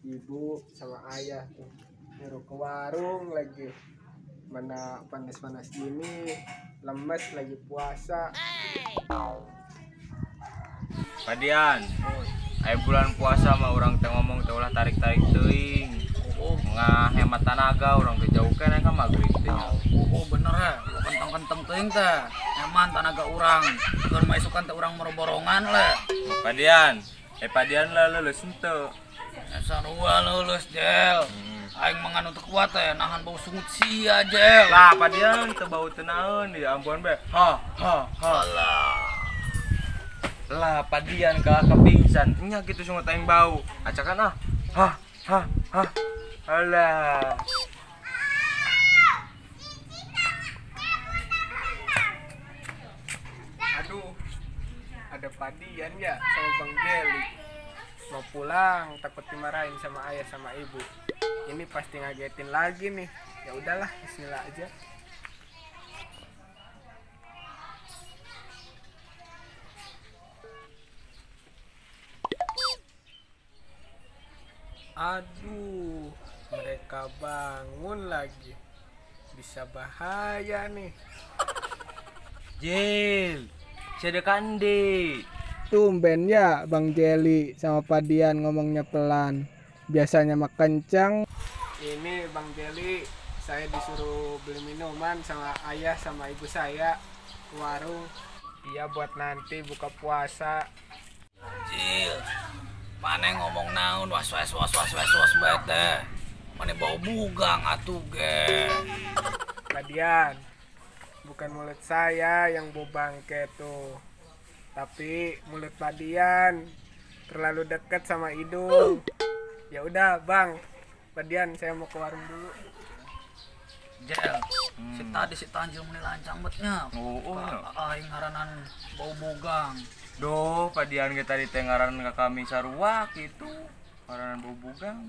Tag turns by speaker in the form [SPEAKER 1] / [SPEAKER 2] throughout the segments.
[SPEAKER 1] Ibu sama ayah tuh nyuruh ke warung lagi. Mana panas-panas gini, lemes lagi puasa.
[SPEAKER 2] Padian, ayo bulan puasa mah urang teh ngomong teh ulah tarik-tarik teuing. Oh, ngahemat tanaga urang teh jauh keneh ka magrib teh.
[SPEAKER 3] Oh, bener he, kentang-kentang teuing teh. Nyaman tanaga urang. Keur mah isukan teh urang meroborongan le.
[SPEAKER 2] Padian, padian lah leuleus henteu.
[SPEAKER 3] Sarua leuleus, Jel. Aing mah nganu teu kuat teh nahan bau sungut sia, Jel.
[SPEAKER 2] Lah, padian teu bau teu naon di ampuan be. Ha ha ha.
[SPEAKER 3] Alah.
[SPEAKER 2] Lah, padian ka kepingsan. Nya kitu sungut aing bau. Acakan ah. Ha ha ha. Alah.
[SPEAKER 1] Aduh. Ada padian ya sama Bang Jeli. Mau pulang takut dimarahin sama ayah sama ibu. Ini pasti ngagetin lagi nih. Ya udahlah, bismillah aja. Aduh, mereka bangun lagi. Bisa bahaya nih.
[SPEAKER 2] Jel, sedekan deh.
[SPEAKER 1] Tumben ya Bang Jeli sama Padian ngomongnya pelan. Biasanya mah kencang. Ini Bang Jeli, saya disuruh beli minuman sama ayah sama ibu saya ke warung. Iya buat nanti buka puasa.
[SPEAKER 3] Jil, mana ngomong naon was was was was was was bae teh. Mana bau bugang atuh ge.
[SPEAKER 1] Padian, bukan mulut saya yang bau bangke tuh. Tapi mulut Padian terlalu dekat sama hidung. Ya udah, Bang. Padian, saya mau ke warung dulu.
[SPEAKER 3] Jel, si tadi si Tanjil meni lancang betnya.
[SPEAKER 2] Oh,
[SPEAKER 3] aing ngaranan bau bogang.
[SPEAKER 2] Doh, Padian ge tadi teh ngaran ka kami sarua kitu. Ngaranan bau bogang.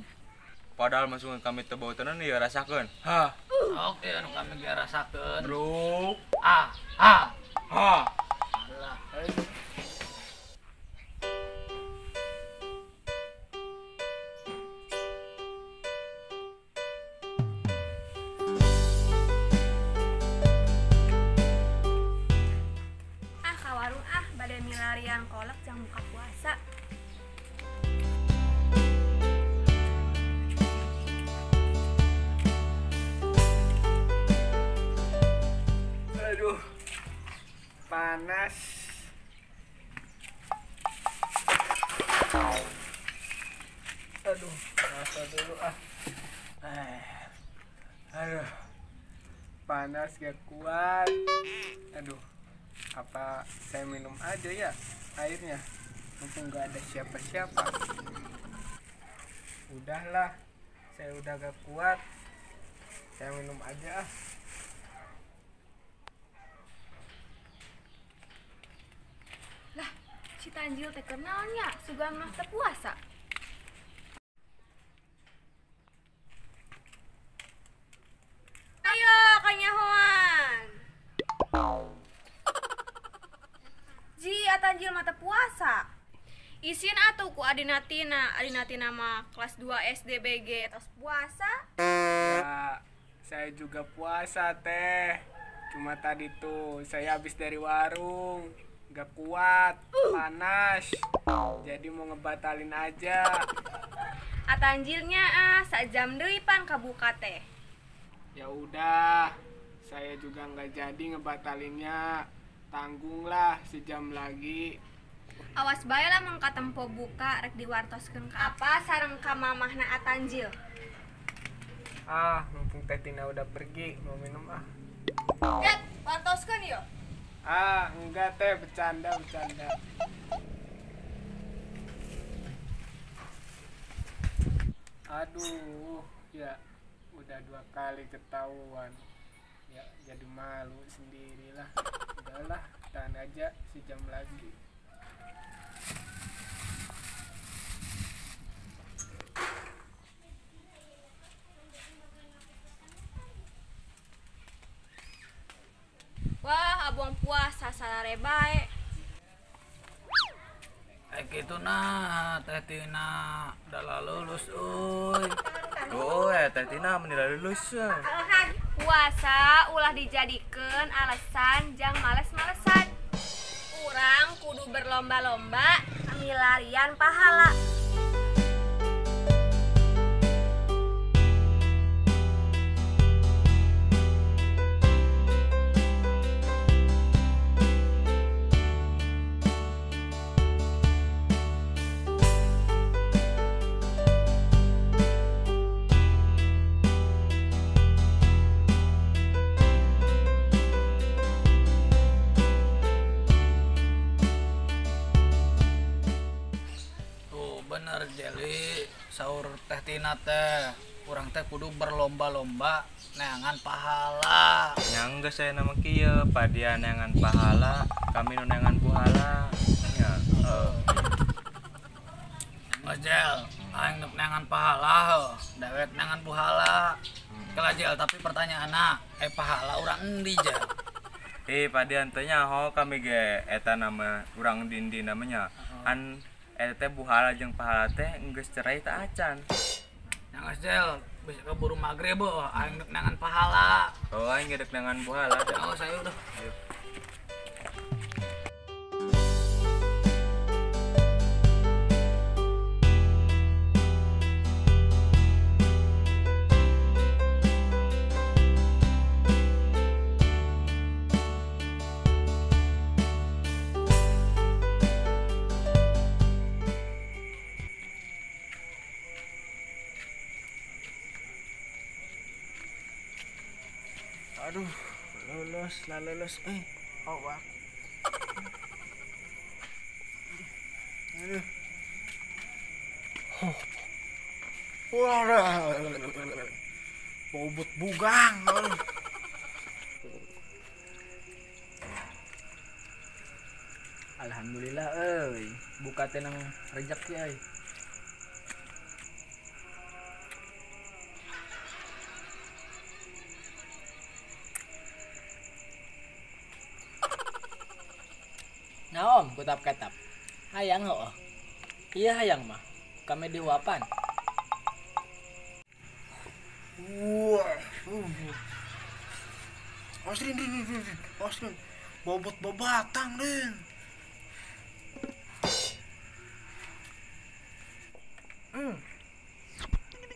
[SPEAKER 2] Padahal masuk kami teu bau tenan ya rasakeun. Ha.
[SPEAKER 3] Oke, anu kami ge rasakeun.
[SPEAKER 2] Bro.
[SPEAKER 3] Ah, ha.
[SPEAKER 2] Ha.
[SPEAKER 3] Alah.
[SPEAKER 4] Ah, ka warung ah, bade milarian kolak jang buka puasa.
[SPEAKER 1] Aduh, panas. Aduh, rasa dulu ah. Aduh, panas gak kuat. Aduh, apa saya minum aja ya airnya? Mumpung gak ada siapa-siapa. Udahlah, saya udah gak kuat. Saya minum aja ah.
[SPEAKER 4] Lah, si Tanjil teh keur naon nya? Sugan mah teu puasa. Ayo kanyahoan. Ji, Tanjil mah teu puasa. Isin atuh ku Adinatina, Adinatina mah kelas 2 SD BG tos puasa.
[SPEAKER 1] Ya, saya juga puasa teh. Cuma tadi tuh saya habis dari warung. Gak kuat, panas. Jadi mau ngebatalin aja.
[SPEAKER 4] Atanjilnya ah, sajam deui pan kabuka teh.
[SPEAKER 1] Ya udah, saya juga nggak jadi ngebatalinnya. Tanggunglah sejam lagi.
[SPEAKER 4] Awas bae lah mung katempo buka rek diwartoskeun ka apa sareng ka mamahna Atanjil.
[SPEAKER 1] Ah, mumpung Teh Tina udah pergi, mau minum ah.
[SPEAKER 4] Jet, wartoskeun yo.
[SPEAKER 1] Ah, enggak teh, bercanda, bercanda. Aduh, ya udah 2 kali ketahuan. Ya, jadi malu sendirilah. Udahlah, tahan aja sejam lagi.
[SPEAKER 4] Wah, abuang puasa salare bae.
[SPEAKER 3] Kitu nah Teh Tina udah lulus euy.
[SPEAKER 2] Oh, Teh Tina meni lulus.
[SPEAKER 4] Puasa ulah dijadikeun alasan jang males-malesan. Urang kudu berlomba-lomba milarian pahala.
[SPEAKER 3] Bener Jeli, sahur Teh Tina teh urang teh kudu berlomba-lomba neangan pahala.
[SPEAKER 2] Nya geus aya nama kieu, padia neangan pahala, kami nu neangan buhala. Nya heeh.
[SPEAKER 3] Geus Jel, aing neangan pahala heuh, dewek neangan buhala. Kela Jel, tapi pertanyaanna, pahala urang endi Jel?
[SPEAKER 2] Padian teh nyaho kami ge eta nama urang dindi namanya. An eta teh buhala jeung pahala teh geus cerai teh acan.
[SPEAKER 3] Nya geus Jel, bisa keburu magrib heuh, aing dek neangan pahala.
[SPEAKER 2] Oh, aing ge dek neangan buhala.
[SPEAKER 3] Oh, saya udah.
[SPEAKER 2] Ayo.
[SPEAKER 1] Aduh, lulus awak. Aduh. Oh. Wah, bobot bugang.
[SPEAKER 5] Alhamdulillah euy, buka teh nang rejeki euy. Nah om, kutap-katap. Hayang heuh. Iya hayang mah. Kami dihuapan.
[SPEAKER 1] Wah. Asrin, Asrin. Bobot babatang, Rin.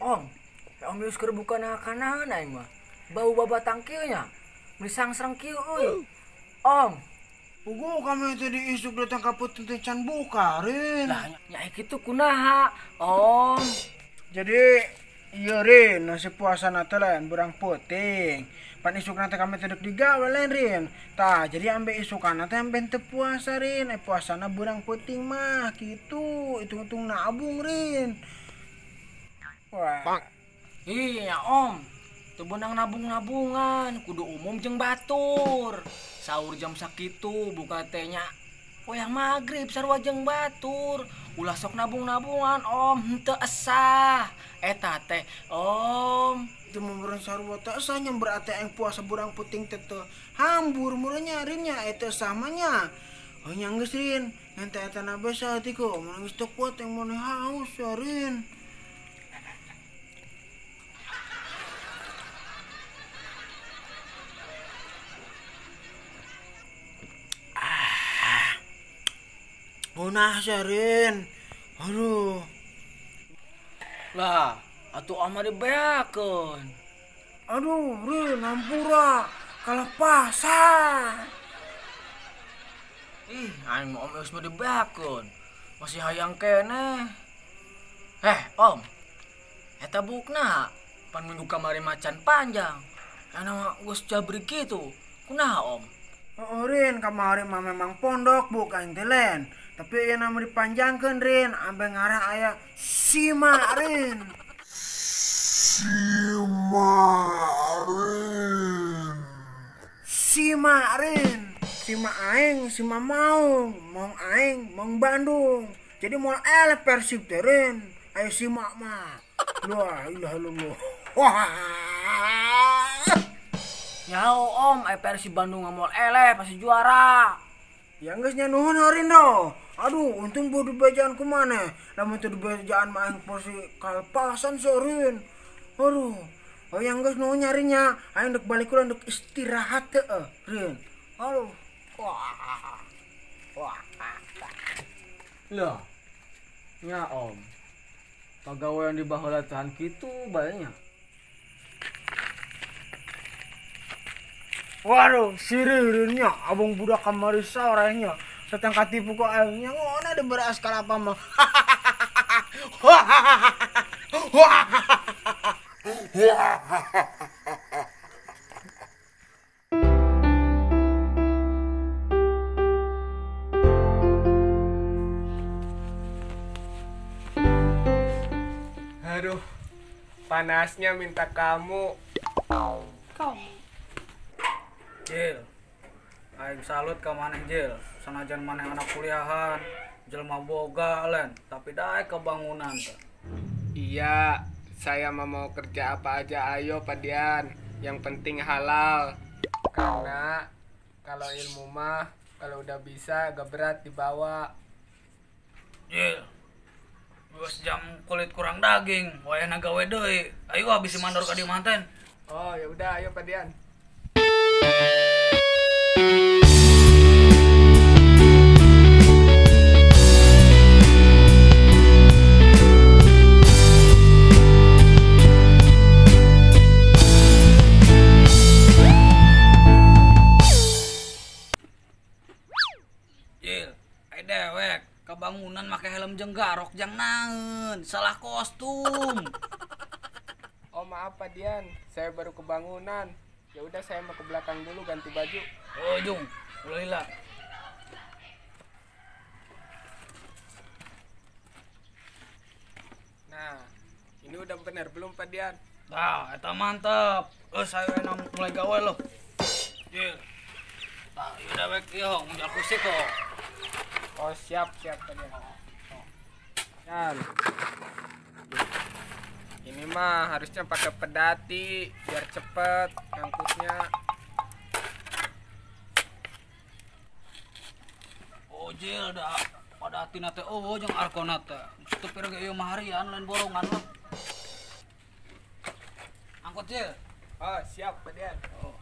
[SPEAKER 5] Om, om geus keur buka nakanaeun aing mah. Bau babatang kieu nya. Meuni sangsreng kieu euy. Om,
[SPEAKER 1] Ugu kami tadi isuk datang ka peuting teh can buka, Rin.
[SPEAKER 5] Lah nya kitu kunaha, Om?
[SPEAKER 1] Jadi ieu Rin, nasi puasa na teh lain berang peuting. Pan isukna teh kami teh dek digawe lain, Rin. Tah, jadi ambe isukana teh ambe teu puasa, Rin. Puasana berang peuting mah kitu, hitung-hitung nabung, Rin. Wah.
[SPEAKER 5] Iya, Om. Teu beunang nabung-nabungan, kudu umum jeung batur. Sahur jam sakitu buka teh nya wayah magrib sarua jeung batur. Ulah sok nabung-nabungan, Om, henteu esah. Eta teh, Om.
[SPEAKER 1] Itu meureun sarua teh esah nya berarti aing puasa burang peuting teh teu hambur meureun nya Rin nya eta esah mah nya. Oh nya geus Rin, ngan teh eta na bae saeutik mun geus teu kuat yang mun haus ya Rin. Punah Rin. Aduh.
[SPEAKER 5] Lah, atuh ama dibeakeun.
[SPEAKER 1] Aduh, Rin, hampura. Kalepasan.
[SPEAKER 5] Ih, aing mah om geus mah dibeakeun. Masih hayang keneh. Om. Eta bukna pan minggu kamari macan panjang. Ana mah geus jabri kitu. Kunaha, Om?
[SPEAKER 1] Oh, Rin, kamari mah memang pondok bukan teh lain. Tapi ieu nama dipanjangkeun, Rin, ambe ngarah aya Sima, Rin. Sima, Rin. Sima, Rin. Sima aing, sima maung, maung aing, maung Bandung. Jadi moal eleh Persib teh, Rin. Ayo sima mah. La ilaha illallah. Wah.
[SPEAKER 5] Nyaho Om, ayo Persib Bandung moal eleh pasti juara.
[SPEAKER 6] Ya geus nya nuhun Rindo. Aduh, untung bodo bejaan ku maneh. Lamun teu dibejaan mah aing pasti kalpasan seureun. Aduh. Oh yang geus nuhun nyarinya, aing dek balik urang dek istirahat teh, Rin. Aduh. Wah. Wah.
[SPEAKER 5] Lah. Nya Om. Pagawean di baheula tahan kitu bae nya.
[SPEAKER 6] Waduh, siririnnya abang budak kamari sorenya. Seteng katipu ku aing nya ngono ada beras kalapa mah.
[SPEAKER 1] Aduh, panasnya minta kamu.
[SPEAKER 3] Jil, aing salut ka maneh Jil. Sanajan maneh anak kuliahan, jelema boga len, tapi daek kebangunan teh.
[SPEAKER 1] Iya, saya mah mau kerja apa aja ayo Pak Dian. Yang penting halal. Karena kalau ilmu mah kalau udah bisa gak berat dibawa.
[SPEAKER 3] Jil, geus jam kulit kurang daging, wayahna gawe deui. Ayo habis mandor ka dieu manten.
[SPEAKER 1] Oh, ya udah ayo Pak Dian.
[SPEAKER 3] Jil, ai dewek kebangunan make helm jeung garok jang naeun, salah kostum.
[SPEAKER 1] Oh maaf Pak Dian, saya baru kebangunan. Ya udah saya mau ke belakang dulu ganti baju.
[SPEAKER 3] Oh Jung, ulah lila.
[SPEAKER 1] Nah, ini udah bener belum Pak Dian?
[SPEAKER 3] Nah, eta mantep. Saya enak mulai gawe loh. Jil. Nah, ieu dewek ieu munjal kusik kok.
[SPEAKER 1] Oh siap siap Pak Dian. Yan. Ini mah harusnya pakai pedati biar cepet ngangkutnya.
[SPEAKER 3] Oh Jil, dah pedati nate oh jeung arkona teh. Teu ge ieu mah harian lain borongan lah. Angkut Jil.
[SPEAKER 1] Oh siap Pak Dian.
[SPEAKER 3] Oh.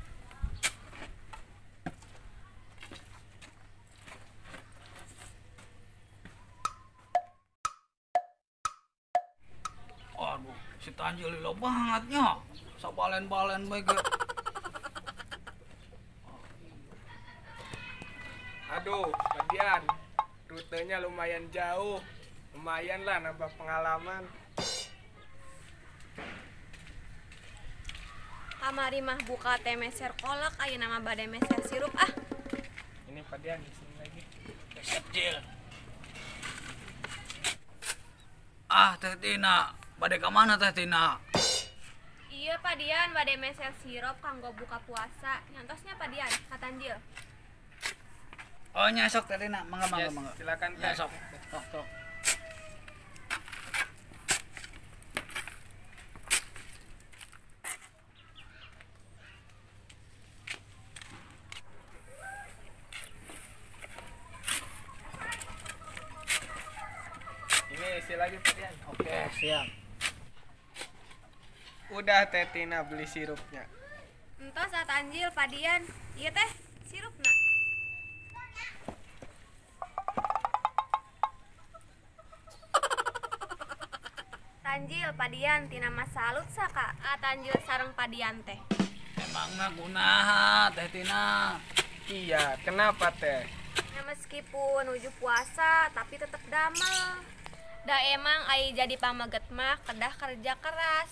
[SPEAKER 3] Aduh, si Tanjil lila banget nya. Sabalen-balen bae ge.
[SPEAKER 1] Aduh, Pak Dian, rutenya lumayan jauh. Lumayan lah nambah pengalaman.
[SPEAKER 4] Kamari mah buka teh meser kolak, ayeuna mah bade meser sirup ah.
[SPEAKER 1] Ini Pak Dian di sini lagi.
[SPEAKER 3] Siap, Jil. Ah, Teh Tina, bade ka mana Teh Tina?
[SPEAKER 4] Iya Pak Dian, bade meser sirup kanggo buka puasa. Nyantosnya Pak Dian, ka Tanjil.
[SPEAKER 3] Oh nya sok Teh Tina, mangga mangga
[SPEAKER 1] Yes,
[SPEAKER 3] mangga.
[SPEAKER 1] silakan
[SPEAKER 3] Nya
[SPEAKER 1] Teh.
[SPEAKER 3] sok. Sok sok.
[SPEAKER 1] Ini isi lagi Pak Dian.
[SPEAKER 3] Oke, siap.
[SPEAKER 1] Udah Teh Tina beli sirupnya.
[SPEAKER 4] Entos ah Tanjil, Pak Dian. Iya teh, sirupna. Tanjil, Pak Dian, tina mah salut saka. Ah Tanjil sareng Pak Dian teh.
[SPEAKER 3] Emangna kunaha Teh Tina?
[SPEAKER 1] Iya, kenapa Teh?
[SPEAKER 4] Ya, meskipun nuju puasa, tapi tetep damel. Da emang ai jadi pameget mah kedah kerja keras.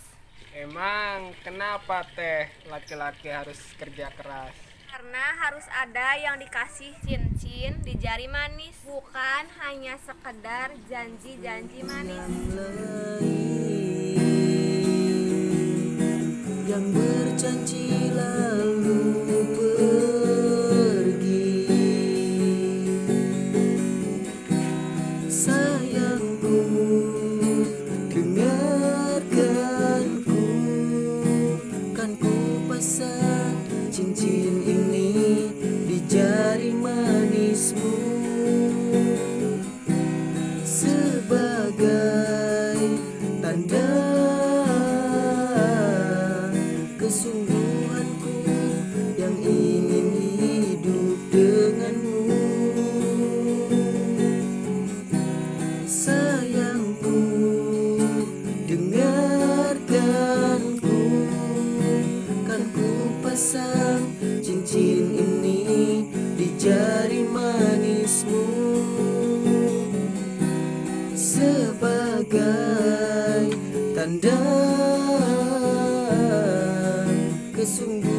[SPEAKER 1] Emang kenapa Teh laki-laki harus kerja keras?
[SPEAKER 4] Karena harus ada yang dikasih cincin di jari manis, bukan hanya sekedar janji-janji manis.
[SPEAKER 7] Yang berjanji lalu pergi. Sayangku, dengarkanku, kan ku pasang cincin ini di jari manismu. Tanda kesungguhan.